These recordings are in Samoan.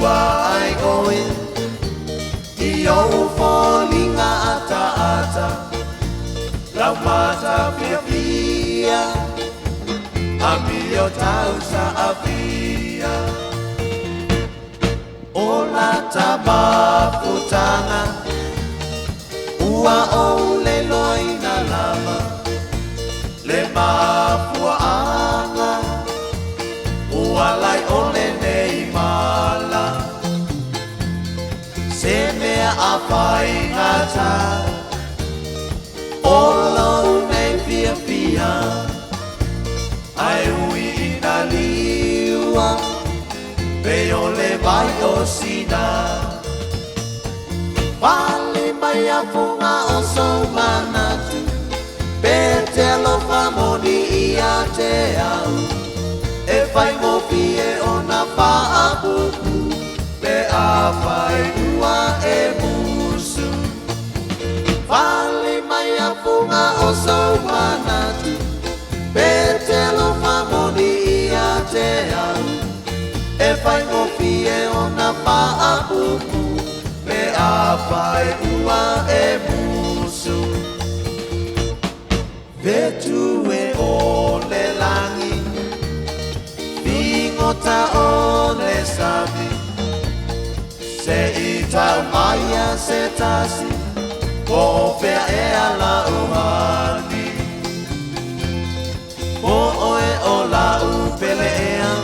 tua ai oe i ou foliga ataata, lau mata fiafia, amio tau saafia. O lata mafutaga ua ou leloina lava le mafuaaga ua lai o lenei mala. Se mea a faigata o lou nei fiafia, ae ui ina liua pei o le vai o sina. Pale mai afuga o sou manatu, pe te alofa moni ia te au, e faigofie ona faapupu pe afai ua e musu. Fale mai afuga o sou manatu, pe te alofa moni ia te au, e faigofie ona faapupu pe afai ua e musu. Fetu e o le lagi, figota o le sami, se i tau mai a se tasi, po o fea ea lau hani. Po oe o lau pele ea,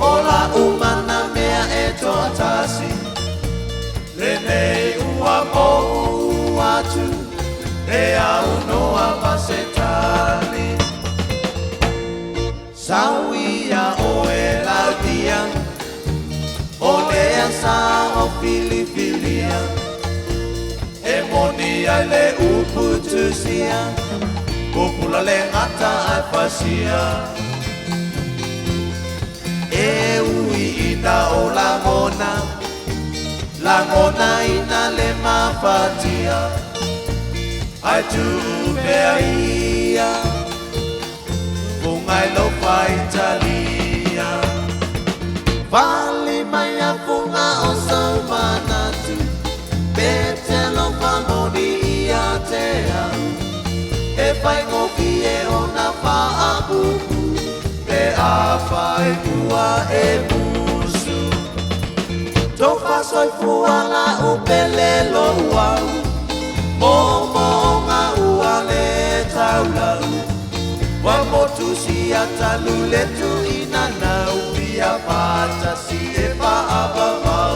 o lau mana mea e toatasi, lenei ua mou atu, e aunoa ma se tali. Sau ia oe lautia, o lea sa o filifilia, e moni ai le upu tusia, pupula le gata ae fasia. E ui ina o lagona, lagona ina le mafatia, ae tuu pea ia, fuga i lou faitalia. Fale mai afuga o sou manatu, pe te alofa moni ia te au, e faigofie ona faapupu pe afai ua e musu. Tofa soifua lau pele lou au, moomooga ua le taulau, ua motusia talu le tuuina nau, fia faatasi e faavavau.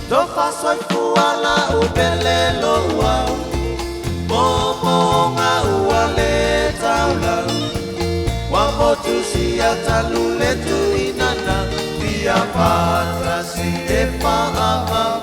Tofa soifua lau pele lou au, moomooga ua le taulau, ua motusia talu le tuuina nau, fia faatasi e faavavau.